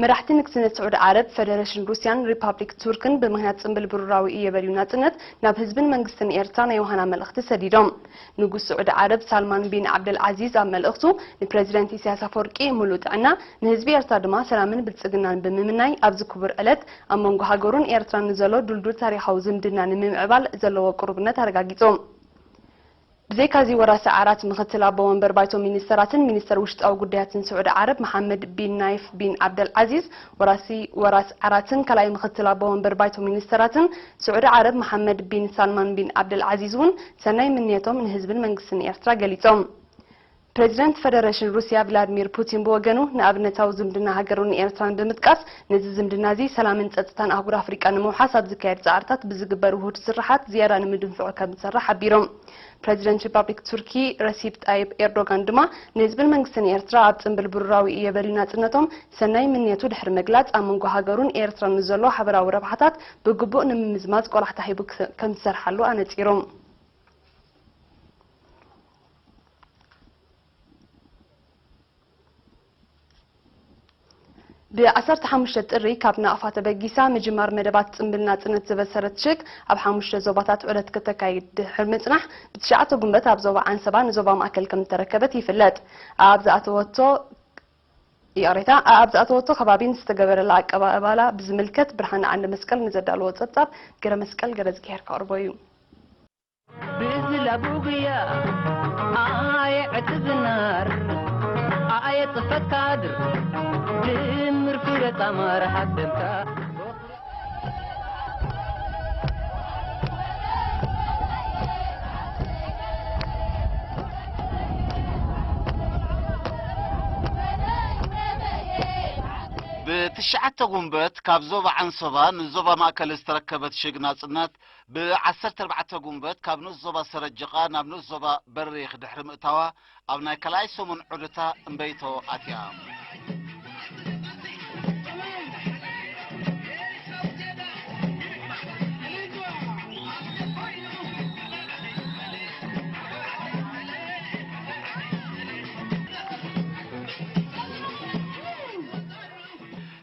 መራሕቲ ንግስነት ስዑዲ ዓረብ፣ ፈደረሽን ሩስያን ሪፓብሊክ ቱርክን ብምኽንያት ጽምብል ብሩራዊ እየ በልዩ ናጽነት ናብ ህዝብን መንግስትን ኤርትራ ናይ ዮሃና መልእኽቲ ሰዲዶም። ንጉስ ስዑዲ ዓረብ ሳልማን ቢን ዓብደል ዓዚዝ ኣብ መልእኽቱ፣ ንፕረዚደንት ኢሳያስ ኣፈወርቂ ምሉእ ጥዕና፣ ንህዝቢ ኤርትራ ድማ ሰላምን ብልጽግናን ብምምናይ፣ ኣብዚ ክቡር ዕለት ኣብ መንጎ ሃገሩን ኤርትራን ንዘሎ ድልዱል ታሪኻዊ ዝምድና ንምምዕባል ዘለዎ ቅሩብነት ኣረጋጊጹ። ብዘይካዚ፣ ወራሲ ዓራት ምኽትል ኣቦ ወንበር ባይቶ ሚኒስተራትን ሚኒስተር ውሽጣዊ ጉዳያትን ስዑዲ ዓረብ መሓመድ ቢን ናይፍ ቢን ዓብደል ዓዚዝ፣ ወራሲ ወራሲ ዓራትን ካልኣይ ምኽትል ኣቦ ወንበር ባይቶ ሚኒስተራትን ስዑዲ ዓረብ መሓመድ ቢን ሳልማን ቢን ዓብደል ዓዚዝ እውን ሰናይ ምንየቶም ንህዝብን መንግስትን ኤርትራ ገሊጾም። ፕረዚደንት ፈደረሽን ሩስያ ቭላድሚር ፑቲን ብወገኑ፣ ንኣብነታዊ ዝምድና ሃገሩን ኤርትራን ብምጥቃስ፣ ነዚ ዝምድና እዚ ሰላምን ጸጥታን ኣህጉር ኣፍሪቃ ንምውሓስ ኣብ ዝካየድ ጻዕርታት ብዝግበር ውሁድ ስርሓት ዝያዳ ንምድንፍዑ ከም ዝሰርሕ ሓቢሮም። ፕረዚደንት ሪፓብሊክ ቱርኪ ረሲፕ ጣይብ ኤርዶጋን ድማ፣ ንህዝብን መንግስትን ኤርትራ ኣብ ጽምብል ብሩራዊ እየ በልዩ ናጽነቶም ሰናይ ምንየቱ ድሕሪ ምግላጽ፣ ኣብ መንጎ ሃገሩን ኤርትራን ንዘሎ ሓበራዊ ረብሓታት ብግቡእ ንምምዝማዝ ቆላሕታ ሂቡ ክስ-፣ ከም ዝሰርሓሉ ኣነጺሩ። ብ ዓሰርተ ሓሙሽተ ጥሪ ካብ ናቕፋ ተበጊሳ ምጅማር መደባት ጽምብል ናጽነት ዘበሰረት ሽግ፣ ኣብ ሓሙሽተ ዞባታት ዑደት ከተካይድ ድሕሪ ምጽናሕ፣ ብትሽዓተ ጉንበት ኣብ ዞባ ዓንሰባ ንዞባ ማእከል ከም ዝተረከበት ይፍለጥ። ኣብ ዝኣተወቶ፣ ይቕሬታ፣ ኣብ ዝኣተወቶ ከባቢ ንዝተገበረላ ኣቀባባላ ብዝምልከት ብርሃነ ዓንደ መስቀል ንዘዳለዎ ጸብጻብ ገረ መስቀል ገረዝግሄር ከቕርቦ እዩ። ብዝላ ጉያ ኣየ ዕቲ ዝናር ኣየ ጽፈት ካድር ድምር ፍረ ጣማር ሃደምካ። ብትሽዓተ ጉንበት ካብ ዞባ ዓንሶባ ንዞባ ማእከል ዝተረከበት ሽግ ናጽነት፣ ብዓሰርተ ኣርባዕተ ጉንበት ካብ ንኡስ ዞባ ሰረጀቓ ናብ ንኡስ ዞባ በሪኽ ድሕሪ ምእታዋ፣ ኣብ ናይ ካልኣይ ሰሙን ዑደታ እምበይቶ ኣትያ።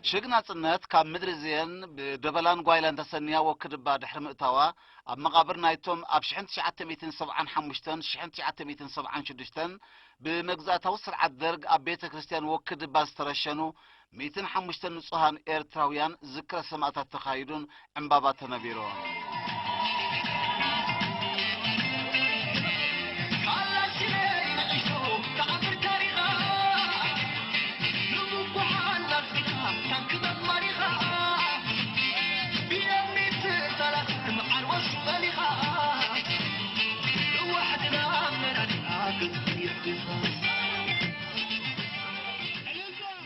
ሽግ ናጽነት ካብ ምድሪ ዝየን ብደበላን ጓይላን ተሰንያ ወክድባ ድሕሪ ምእታዋ፣ ኣብ መቓብር ናይቶም ኣብ ሽሕን ትሽዓተ ሚእትን ሰብዓን ሓሙሽተን ሽሕን ትሽዓተ ሚእትን ሰብዓን ሽዱሽተን ብመግዛእታዊ ስርዓት ደርግ ኣብ ቤተ ክርስቲያን ወክድባ ዝተረሸኑ ሚእትን ሓሙሽተን ንጹሃን ኤርትራውያን ዝክረ ሰማእታት ተኻይዱን ዕምባባ ተነቢሩን።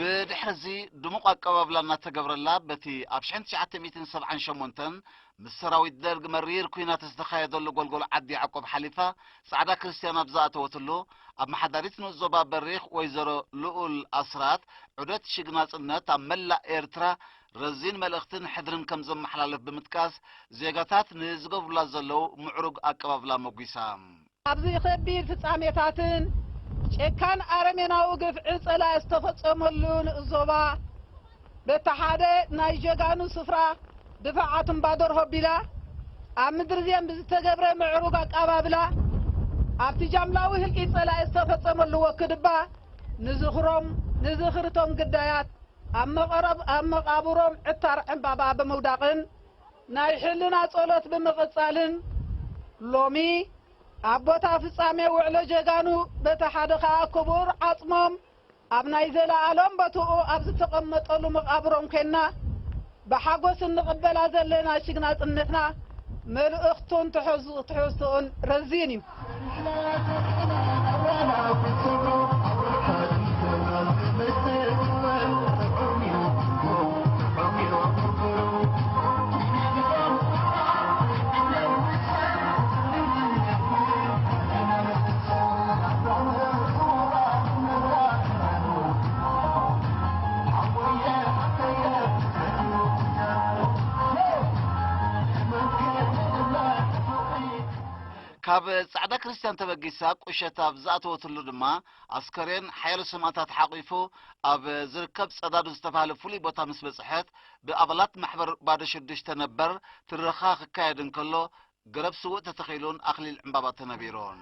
ብድሕሪ እዚ ድሙቕ ኣቀባብላ እናተገብረላ፣ በቲ ኣብ ሽሕን ትሽዓተ ሚእትን ሰብዓን ሸሞንተን ምስ ሰራዊት ደርግ መሪር ኲናት ዝተኻየደሉ ጎልጎል ዓዲ ያዕቆብ ሓሊፋ፣ ጻዕዳ ክርስትያን ኣብ ዝኣተወትሉ፣ ኣብ መሓዳሪት ንኡስ ዞባ በሪኽ ወይዘሮ ልኡል ኣስራት፣ ዑደት ሽግ ናጽነት ኣብ መላእ ኤርትራ ረዚን መልእኽትን ሕድርን ከም ዘመሓላልፍ ብምጥቃስ፣ ዜጋታት ንዝገብሩላ ዘለዉ ምዕሩግ ኣቀባብላ መጒሳ። ኣብዚ ከቢድ ፍጻሜታትን ጨካን ኣረሜናዊ ግፍዒ ጸላኢ ዝተፈጸመሉ ንኡስ ዞባ፣ በቲ ሓደ ናይ ጀጋኑ ስፍራ ድፋዓት እምባደር ሆቢላ፣ ኣብ ምድሪ ዜን ብዝተገብረ ምዕሩግ ኣቀባብላ፣ ኣብቲ ጃምላዊ ህልቂት ጸላኢ ዝተፈጸመሉ ወክድባ፣ ንዝኽሮም፣ ንዝኽርቶም ግዳያት ኣብ መቐረብ-፣ ኣብ መቓብሮም ዕታር ዕምባባ ብምውዳቕን ናይ ሕልና ጸሎት ብምቕጻልን፣ ሎሚ ኣብ ቦታ ፍጻሜ ውዕሎ ጀጋኑ በቲ ሓደ ኸኣ ክቡር ዓጽሞም ኣብ ናይ ዘለኣለም ቦትኡ ኣብ ዝተቐመጠሉ መቓብሮም ኴንና ብሓጎስ እንቕበላ ዘለና ሽግ ናጽነትና መልእኽቱን ትሕዝ-፣ ትሕዝቶኡን ረዚን እዩ። ካብ ጻዕዳ ክርስትያን ተበጊሳ ቁሸት ኣብ ዝኣተወትሉ ድማ ኣስከሬን ሓያሎ ሰማእታት ሓቒፉ ኣብ ዝርከብ ጸዳዱ ዝተባህለ ፍሉይ ቦታ ምስ በጽሐት ብኣባላት ማሕበር ባዶ ሽዱሽተ ነበር ትረኻ ክካየድ እንከሎ ገረብ ስውእ ተተኺሉን ኣኽሊል ዕምባባ ተነቢሩን።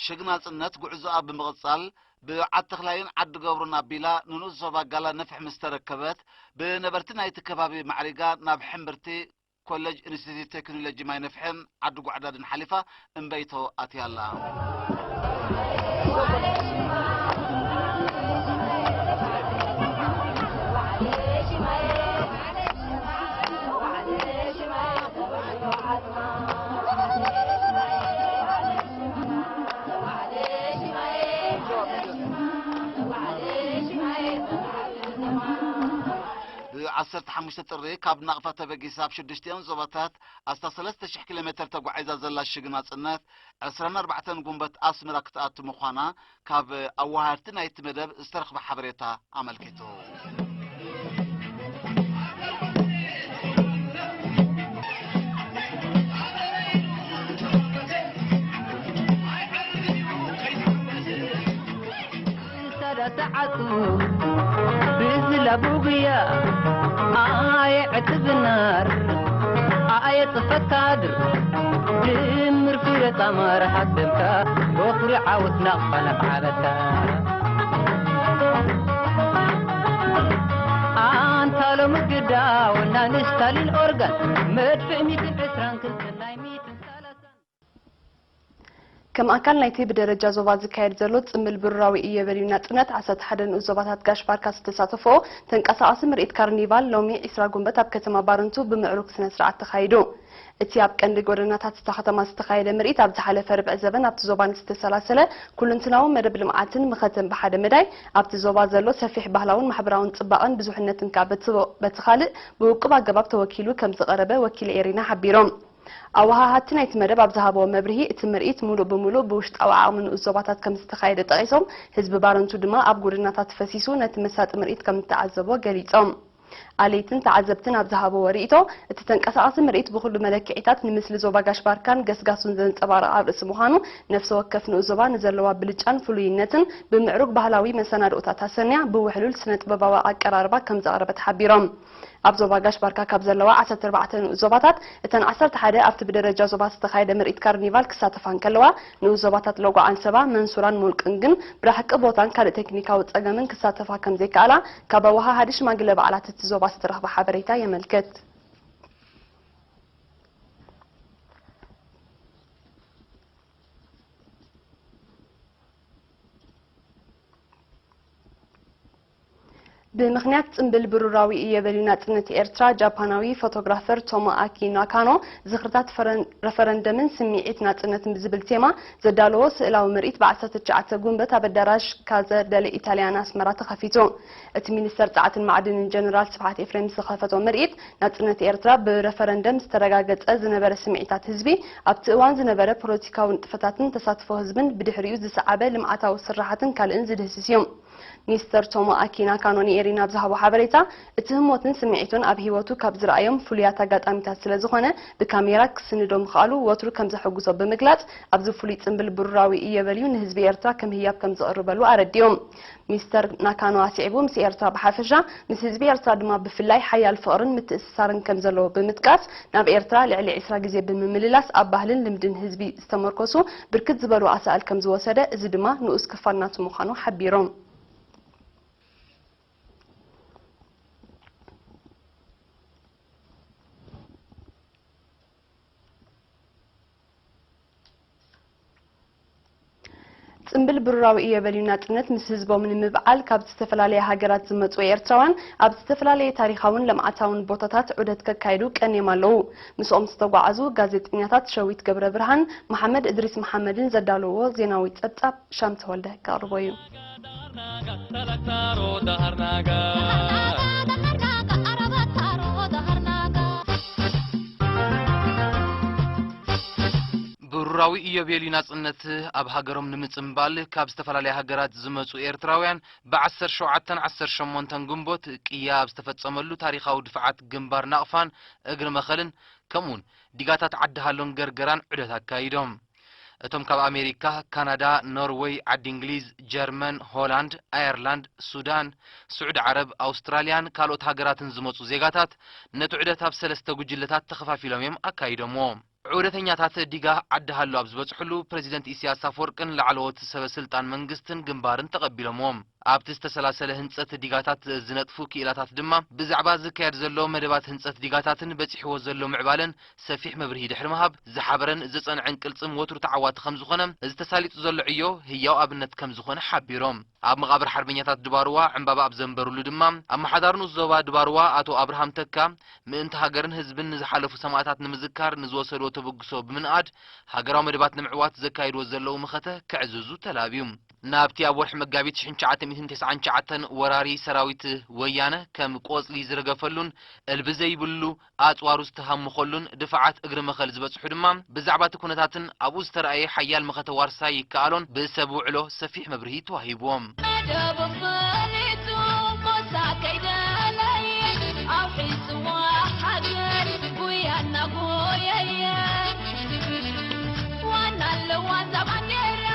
ሽግ ናጽነት ጉዕዞኣ ብምቕጻል ብዓዲ ተኽላይን ዓዲ ገብሩን ኣቢላ ንንኡስ ዞባ ጋላ ነፍሒ ምስ ተረከበት ብነበርቲ ናይቲ ከባቢ ማዕሪጋ ናብ ሕምብርቲ ኮለጅ ኢንስቲትዩት ቴክኖሎጂ ማይ ነፍሕን ዓዲ ጓዕዳድን ሓሊፋ እምበይቶ ኣትያ ኣላ። ብ ዓሰርተ ሓሙሽተ ጥሪ ካብ ናቕፋ ተበጊሳ ኣብ ሽዱሽቲኦም ዞባታት ኣስታ ሰለስተ ሽሕ ኪሎ ሜተር ተጓዒዛ ዘላ ሽግ ናጽነት ዕስራን ኣርባዕተን ጉንበት ኣስመራ ክትኣቱ ምዃና ካብ ኣወሃድቲ ናይቲ መደብ ዝተረኽበ ሓበሬታ ኣመልኪቱ። ሰዓቱ ብዝላ ቡግያ ኣየ ዕትብናር ኣየ ጽፈት ካድር ድምር ፍረ ጣማር ሓደምካ ወፍሪ ዓወት ናቕፋ ነፍዓለካ ኣንታ ሎሚ ግዳ ወና ንስታሊን ኦርጋን መድፍዕ ሚትን ዕስራን ክልተን ናይ ሚትን ሰላሳን ከም ኣካል ናይቲ ብደረጃ ዞባ ዝካየድ ዘሎ ጽምብል ብሩራዊ እየ በልዩ ናጽነት ዓሰርተ ሓደ ንኡስ ዞባታት ጋሽ ባርካ ዝተሳተፍኦ ተንቀሳቓሲ ምርኢት ካርኒቫል ሎሚ ዒስራ ጉንበት ኣብ ከተማ ባረንቱ ብምዕሩግ ስነ ስርዓት ተኻይዱ። እቲ ኣብ ቀንዲ ጎደናታት እታ ከተማ ዝተኻየደ ምርኢት ኣብ ዝሓለፈ ርብዒ ዘበን ኣብቲ ዞባ ንዝተሰላሰለ ኩሉንትናዊ መደብ ልምዓትን ምኸተን ብሓደ መዳይ ኣብቲ ዞባ ዘሎ ሰፊሕ ባህላውን ማሕበራውን ጽባቐን ብዙሕነትን ከኣ በቲ ካልእ ብውቁብ ኣገባብ ተወኪሉ ከም ዝቐረበ ወኪል ኤሪና ሓቢሮም። ኣወሃሃድቲ ናይቲ መደብ ኣብ ዝሃብዎ መብርሂ፣ እቲ ምርኢት ምሉእ ብምሉእ ብውሽጣዊ ዓቕሚ ንኡስ ዞባታት ከም ዝተኻየደ ጠቒሶም፣ ህዝቢ ባረንቱ ድማ ኣብ ጎደናታት ፈሲሱ ነቲ መሳጢ ምርኢት ከም ዝተዓዘቦ ገሊጾም። ኣለይትን ተዓዘብትን ኣብ ዝሃብዎ ርእይቶ፣ እቲ ተንቀሳቓሲ ምርኢት ብኹሉ መለክዒታት ንምስሊ ዞባ ጋሽ ባርካን ገስጋሱን ዘንጸባርቕ ኣብ ርእሲ ምዃኑ፣ ነፍሲ ወከፍ ንኡስ ዞባ ንዘለዋ ብልጫን ፍሉይነትን ብምዕሩግ ባህላዊ መሰናድኦታት ኣሰንያ ብውሕሉል ስነ-ጥበባዊ ኣቀራርባ ከም ዘቕረበት ሓቢሮም። ኣብ ዞባ ጋሽ ባርካ ካብ ዘለዋ ዓሰርተ ኣርባዕተ ንኡስ ዞባታት፣ እተን ዓሰርተ ሓደ ኣብቲ ብደረጃ ዞባ ዝተኻየደ ምርኢት ካርኒቫል ክሳተፋ እንከለዋ፣ ንኡስ ዞባታት ሎጎ ዓንሰባ፣ መንሱራን ሞልቅን ግን ብራሕቂ ቦታን ካልእ ቴክኒካዊ ጸገምን ክሳተፋ ከም ዘይከኣላ ካብ ኣወሃሃዲ ሽማግለ በዓላት እቲ ዞባ ዝተረኽበ ሓበሬታ የመልክት። ብምኽንያት ጽምብል ብሩራዊ እየ በልዩ ናጽነት ኤርትራ፣ ጃፓናዊ ፎቶግራፈር ቶሞ ኣኪ ናካኖ ዝኽርታት ፈረን-፣ ረፈረንደምን ስምዒት ናጽነትን ብዝብል ቴማ ዘዳለዎ ስእላዊ ምርኢት ብ ዓሰርተ ትሽዓተ ጉንበት ኣብ ኣዳራሽ ካዘ ደለ ኢታልያን ኣስመራ ተኸፊቱ። እቲ ሚኒስተር ጸዓትን ማዕድንን ጀነራል ስብሓት ኤፍሬም ዝኸፈቶ ምርኢት፣ ናጽነት ኤርትራ ብረፈረንደም ዝተረጋገጸ ዝነበረ ስምዒታት ህዝቢ፣ ኣብቲ እዋን ዝነበረ ፖለቲካዊ ንጥፈታትን ተሳትፎ ህዝብን ብድሕሪኡ ዝሰዓበ ልምዓታዊ ስራሓትን ካልእን ዝድህስስ እዩ። ሚስተር ቶሞ ኣኪ ናካኖ ንኤሪና ኣብ ዝሃቦ ሓበሬታ፣ እቲ ህሞትን ስምዒቱን ኣብ ህይወቱ ካብ ዝረኣዮም ፍሉያት ኣጋጣሚታት ስለ ዝኾነ፣ ብካሜራ ክስንዶ ምኽኣሉ ወትሩ ከም ዘሐጉሶ ብምግላጽ፣ ኣብዚ ፍሉይ ጽምብል ብሩራዊ እየ በልዩ ንህዝቢ ኤርትራ ከም ህያብ ከም ዘቕርበሉ ኣረዲኡ። ሚስተር ናካኖ ኣስዒቡ፣ ምስ ኤርትራ ብሓፈሻ፣ ምስ ህዝቢ ኤርትራ ድማ ብፍላይ ሓያል ፍቕርን ምትእስሳርን ከም ዘለዎ ብምጥቃስ፣ ናብ ኤርትራ ልዕሊ ዕስራ ግዜ ብምምልላስ ኣብ ባህልን ልምድን ህዝቢ ዝተመርኮሱ ብርክት ዝበሉ ኣሳእል ከም ዝወሰደ፣ እዚ ድማ ንኡስ ክፋል ናቱ ምዃኑ ሓቢሮም። ጽምብል ብሩራዊ ኢዮቤልዩ ናጽነት ምስ ህዝቦም ንምብዓል ካብ ዝተፈላለያ ሃገራት ዝመጹ ኤርትራውያን ኣብ ዝተፈላለየ ታሪኻውን ልምዓታውን ቦታታት ዑደት ከካይዱ ቀንዮም ኣለዉ። ምስኦም ዝተጓዓዙ ጋዜጠኛታት ሸዊት ገብረ ብርሃን፣ መሓመድ እድሪስ መሓመድን ዘዳለውዎ ዜናዊ ጸብጻብ ሻም ተወልደ ከቕርቦ እዩ። ብሩራዊ ኢዮቤልዩ ናጽነት ኣብ ሃገሮም ንምጽምባል ካብ ዝተፈላለያ ሃገራት ዝመጹ ኤርትራውያን ብዓሰርተ ሸውዓተን ዓሰርተ ሸሞንተን ግንቦት ቅያ ኣብ ዝተፈጸመሉ ታሪኻዊ ድፍዓት ግንባር ናቕፋን እግሪ መኸልን ከምኡውን ዲጋታት ዓዲ ሃሎን ገርገራን ዑደት ኣካይዶም። እቶም ካብ ኣሜሪካ፣ ካናዳ፣ ኖርወይ፣ ዓዲ እንግሊዝ፣ ጀርመን፣ ሆላንድ፣ ኣየርላንድ፣ ሱዳን፣ ስዑዲ ዓረብ፣ ኣውስትራልያን ካልኦት ሃገራትን ዝመጹ ዜጋታት ነቲ ዑደት ኣብ ሰለስተ ጉጅለታት ተኸፋፊሎም እዮም ኣካይዶምዎ። ዑደተኛታት ዲጋ ዓዲ ሃሎ ኣብ ዝበጽሕሉ፣ ፕረዚደንት ኢሳያስ ኣፈወርቅን ላዕለዎት ሰበ ስልጣን መንግስትን ግንባርን ተቐቢሎምዎም። ኣብቲ ዝተሰላሰለ ህንጸት ዲጋታት ዝነጥፉ ክኢላታት ድማ ብዛዕባ ዝካየድ ዘሎ መደባት ህንጸት ዲጋታትን በጺሕዎ ዘሎ ምዕባለን ሰፊሕ መብርሂ ድሕሪ ምሃብ፣ ዝሓበረን ዝጸንዐን ቅልጽም ወትሩ ተዓዋቲ ከም ዝኾነ፣ እዚ ተሳሊጡ ዘሎ ዕዮ ህያው ኣብነት ከም ዝኾነ ሓቢሮም። ኣብ መቓብር ሓርበኛታት ድባርዋ ዕምባባ ኣብ ዘንበሩሉ ድማ፣ ኣመሓዳሪ ንኡስ ዞባ ድባርዋ ኣቶ ኣብርሃም ተካ፣ ምእንቲ ሃገርን ህዝብን ንዝሓለፉ ሰማእታት ንምዝካር ንዝወሰድዎ ተበግሶ ብምንኣድ፣ ሃገራዊ መደባት ንምዕዋት ዘካይድዎ ዘለዉ መኸተ ከዕዝዙ ተላብዩ። ናብቲ ኣብ ወርሒ መጋቢት ሽሕን ትሽዓተ ሚእትን ተስዓን ትሽዓተን ወራሪ ሰራዊት ወያነ ከም ቆጽሊ ዝረገፈሉን እልቢ ዘይብሉ ኣጽዋሩ ዝተሃምኾሉን ድፋዓት እግሪ መኸል ዝበጽሑ ድማ፣ ብዛዕባ እቲ ኩነታትን ኣብኡ ዝተራእየ ሓያል መኸተ ዋርሳይ ይከኣሎን ብሰብ ውዕሎ ሰፊሕ መብርሂ ተዋሂብዎም። መደብ ፈሊጡ ኮሳ ከይደለየ፣ ኣብ ሒዝዋ ሃገር ጉያ እናጎየየ፣ ዋና ኣለዋ እዛ ባንዴራ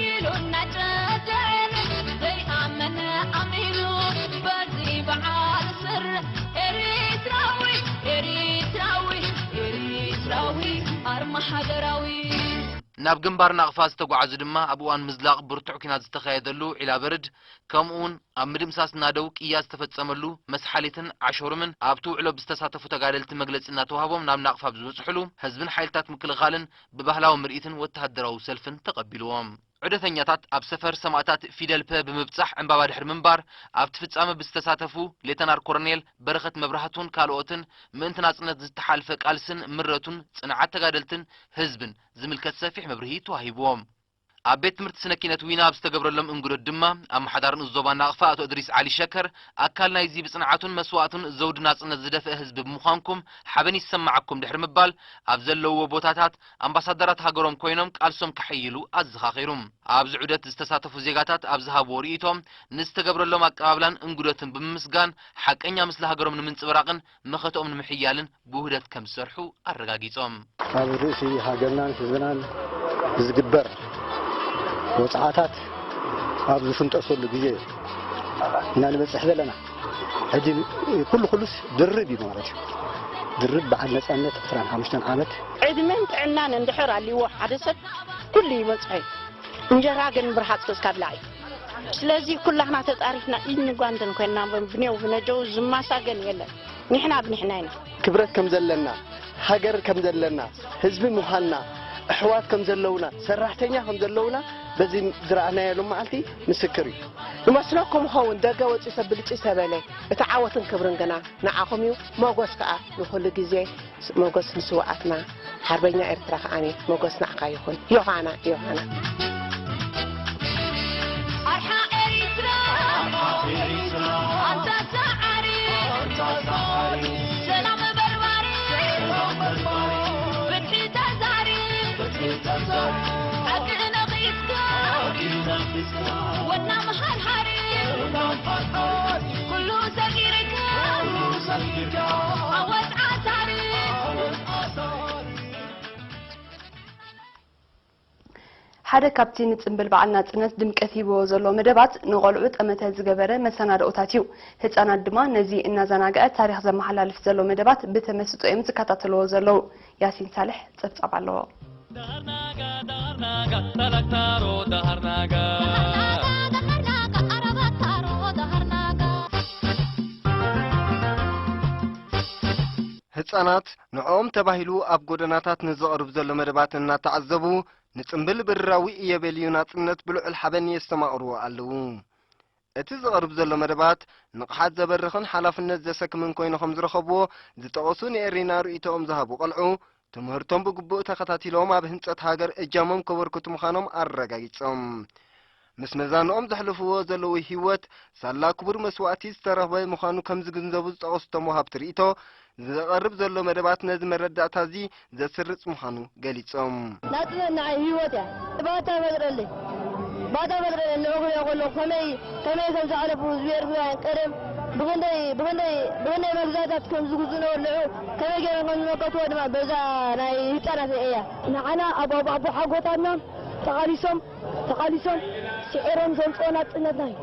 ኢሉ እናጨደረ፣ ዘይኣመነ ኣሚኑ በዚ በዓል ስር ኤሪትራዊ፣ ኤሪትራዊ፣ ኤሪትራዊ ኣርማ ሃገራዊ። ናብ ግንባር ናቕፋ ዝተጓዓዙ ድማ፣ ኣብ እዋን ምዝላቕ ብርቱዕ ኲናት ዝተኻየደሉ ዒላ በርድ፣ ከምኡውን ኣብ ምድምሳስ ናደው ቅያ ዝተፈጸመሉ መስሓሊትን ዓሾርምን፣ ኣብቲ ውዕሎ ብዝተሳተፉ ተጋደልቲ መግለጺ እናተዋህቦም ናብ ናቕፋ ኣብ ዝበጽሕሉ፣ ህዝብን ሓይልታት ምክልኻልን ብባህላዊ ምርኢትን ወተሃደራዊ ሰልፍን ተቐቢልዎም። ዑደተኛታት ኣብ ሰፈር ሰማእታት ፊደል ፐ ብምብጻሕ ዕምባባ ድሕሪ ምንባር፣ ኣብቲ ፍጻመ ብዝተሳተፉ ሌተናር ኮሎኔል በረኸት መብራህቱን ካልኦትን ምእንቲ ናጽነት ዝተሓልፈ ቃልስን ምረቱን ጽንዓት ተጋደልትን ህዝብን ዝምልከት ሰፊሕ መብርሂ ተዋሂብዎም። ኣብ ቤት ትምህርቲ ስነ ኪነት ዊና ኣብ ዝተገብረሎም እንግዶት ድማ፣ ኣመሓዳሪ ንኡስ ዞባ ናቕፋ ኣቶ እድሪስ ዓሊ ሸከር፣ ኣካል ናይዚ ብጽንዓቱን መስዋእቱን ዘውዲ ናጽነት ዝደፍአ ህዝቢ ብምዃንኩም ሓበን ይሰማዓኩም ድሕሪ ምባል፣ ኣብ ዘለውዎ ቦታታት ኣምባሳደራት ሃገሮም ኮይኖም ቃልሶም ከሐይሉ ኣዘኻኺሩ። ኣብዚ ዑደት ዝተሳተፉ ዜጋታት ኣብ ዝሃብዎ ርእይቶ፣ ንዝተገብረሎም ኣቀባብላን እንግዶትን ብምምስጋን፣ ሓቀኛ ምስሊ ሃገሮም ንምንጽብራቕን መኸተኦም ንምሕያልን ብውህደት ከም ዝሰርሑ ኣረጋጊጾም። ኣብ ርእሲ ሃገርናን ህዝብናን ዝግበር ወጽዓታት ኣብ ዝፍንጠሰሉ ግዜ ኢና ንበጽሕ ዘለና። ሕጂ ኩሉ ኩሉስ ድርብ እዩ ማለት እዩ። ድርብ በዓል ነጻነት ዕስራን ሓሙሽተን ዓመት። ዕድመን ጥዕናን እንድሕር ኣልይዎ ሓደ ሰብ ኩሉ ይበጽሖ እዩ። እንጀራ ግን ብርሃጽ ክስካብ ላዕሊ። ስለዚ ኩላህና ተጣሪፍና ኢድን ጓንትን ኮይንና ብኔው ብነጀው ዝማሳገን የለን። ንሕና ብንሕና ኢና። ክብረት ከም ዘለና፣ ሃገር ከም ዘለና፣ ህዝቢ ምዃንና፣ ኣሕዋት ከም ዘለውና፣ ሰራሕተኛ ከም ዘለውና በዚ ዝረኣናዮ ሎም መዓልቲ ምስክር እዩ። ንመስለኩም ኸውን ደገ ወፂኡ ሰብ ብልጭ ዝተበለ እቲ ዓወትን ክብርን ግና ንዓኹም እዩ። ሞጎስ ከዓ ንኹሉ ግዜ ሞጎስ ንስውኣትና። ሓርበኛ ኤርትራ ከዓኒ ሞጎስ ንዓኻ ይኹን። ዮሃና፣ ዮሃና። ኣርሓ ኤሪትራ፣ ኣንታ ሰዓሪ፣ ሰላም በርባሪ፣ ፍትሒ ተዛሪ፣ ሓቂ ነቒስካ፣ ወና መሃርሃሪ፣ ኩሉ ሰጊርካ፣ ኣወት ዓሳሪ። ሓደ ካብቲ ንጽምብል በዓል ናጽነት ድምቀት ሂብዎ ዘሎ መደባት፣ ንቖልዑ ጠመተ ዝገበረ መሰናድኦታት እዩ። ህጻናት ድማ ነዚ እናዘናግዐ ታሪኽ ዘመሓላልፍ ዘሎ መደባት ብተመስጦ እዮም ዝከታተልዎ ዘለዉ። ያሲን ሳልሕ ጸብጻብ ኣለዎ። ህጻናት ንዕኦም ተባሂሉ ኣብ ጎደናታት ንዝቐርብ ዘሎ መደባት እናተዓዘቡ፣ ንጽምብል ብርራዊ እየበልዩ ናጽነት ብልዑል ሓበን የስተማቕርዎ ኣለዉ። እቲ ዝቐርብ ዘሎ መደባት ንቕሓት ዘበርኽን ሓላፍነት ዘሰክምን ኮይኑ ከም ዝረኸብዎ ዝጠቐሱ ንኤሪና ርእይቶኦም ዝሃቡ ቐልዑ፣ ትምህርቶም ብግቡእ ተኸታቲሎም ኣብ ህንጸት ሃገር እጃሞም ከበርክቱ ምዃኖም ኣረጋጊጾም። ምስ መዛንኦም ዘሕልፍዎ ዘለዉ ህይወት ሳላ ክቡር መስዋእቲ ዝተረኽበ ምዃኑ ከም ዝግንዘቡ ዝጠቐሱ እቶም ወሃብቲ ርእይቶ፣ ዝቐርብ ዘሎ መደባት ነዚ መረዳእታ እዚ ዘስርጽ ምዃኑ ገሊጾም። ናጽነት ንዓይ ህይወት እያ። ባታ ፈጥረለይ፣ ባታ ፈጥረለይ። ንዑ ክሪኦ ከለኹ ከመይ፣ ከመይ ከም ዝሓለፉ ህዝቢ ኤርትራውያን ቀደም ብኽንደይ፣ ብኽንደይ፣ ብኽንደይ መግዛእታት ከም ዝግዝኡ ነበሩ፣ ንዑ ከመይ ገይሮም ከም ዝመከትዎ ድማ በዛ ናይ ህጻናት እያ። ንዓና ኣብ ኣቦሓጎታትና ተቓሊሶም ተቓሊሶም ስዒሮም ዘምጽኦ ናጽነትና እዩ።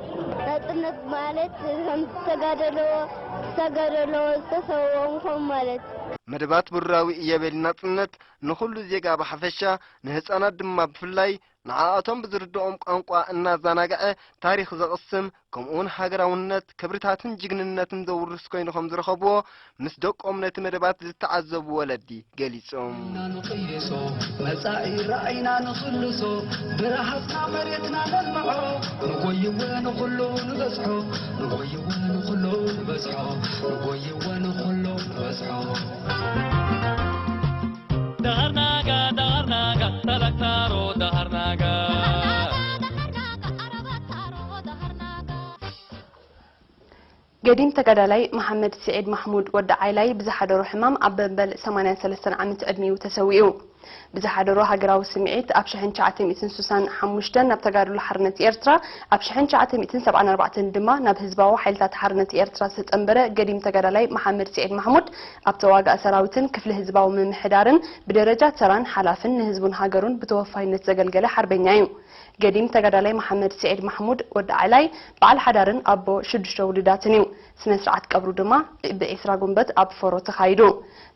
ናጽነት ማለት ከም ዝተጋደሎ፣ ዝተጋደሎ ዝተሰውኦም ከም ማለት። መደባት ብሩራዊ እየበል ናጽነት ንኹሉ ዜጋ ብሓፈሻ፣ ንህጻናት ድማ ብፍላይ ንዓኣቶም ብዝርድኦም ቋንቋ እናዘናግዐ ታሪኽ ዘቕስም፣ ከምኡውን ሃገራውነት፣ ክብርታትን ጅግንነትን ዘውርስ ኮይኑ ከም ዝረኸብዎ፣ ምስ ደቆም ነቲ መደባት ዝተዓዘቡ ወለዲ ገሊጾም። ንቕይሶ፣ መጻኢ ራእይና ንኽልሶ፣ ብረሃጽና መሬትና ነልምዖ፣ ንጎይወ ንኹሉ ንበጽሖ፣ ንጎይወ ንኹሉ ንበጽሖ፣ ንጎይወ ንኹሉ ንበጽሖ። ዳሃርናጋ፣ ዳሃርናጋ፣ ተላክታሮ፣ ዳሃርናጋ። ገዲም ተጋዳላይ መሓመድ ስዒድ ማሕሙድ ወዲ ዓይላይ ብዝሓደሮ ሕማም ኣብ መበል ሰማንያን ሰለስተን ዓመት ዕድሚኡ ተሰዊኡ። ብዝሓደሮ ሃገራዊ ስምዒት ኣብ ሽሕን ትሽዓተ ሚእትን ስሳን ሓሙሽተን ናብ ተጋድሎ ሓርነት ኤርትራ፣ ኣብ ሽሕን ትሽዓተ ሚእትን ሰብዓን ኣርባዕተን ድማ ናብ ህዝባዊ ሓይልታት ሓርነት ኤርትራ ዝተጸንበረ ገዲም ተጋዳላይ መሓመድ ስዒድ ማሕሙድ ኣብ ተዋጋእ ሰራዊትን ክፍሊ ህዝባዊ ምምሕዳርን ብደረጃ ተራን ሓላፍን ንህዝቡን ሃገሩን ብተወፋይነት ዘገልገለ ሓርበኛ እዩ። ገዲም ተጋዳላይ መሓመድ ስዒድ ማሕሙድ ወዲ ዓላይ በዓል ሓዳርን ኣቦ ሽዱሽተ ውሉዳትን እዩ። ስነ ስርዓት ቀብሩ ድማ ብዒስራ ጉንበት ኣብ ፎሮ ተኻይዱ።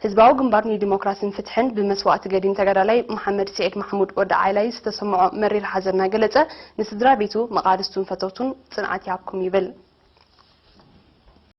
ህዝባዊ ግንባር ንዲሞክራስን ፍትሕን ብመስዋእቲ ገዲም ተጋዳላይ መሓመድ ስዒድ ማሕሙድ ወዲ ዓይላይ ዝተሰምዖ መሪር ሓዘን እናገለጸ፣ ንስድራ ቤቱ፣ መቓልስቱን ፈተውቱን ጽንዓት ይሃብኩም ይብል።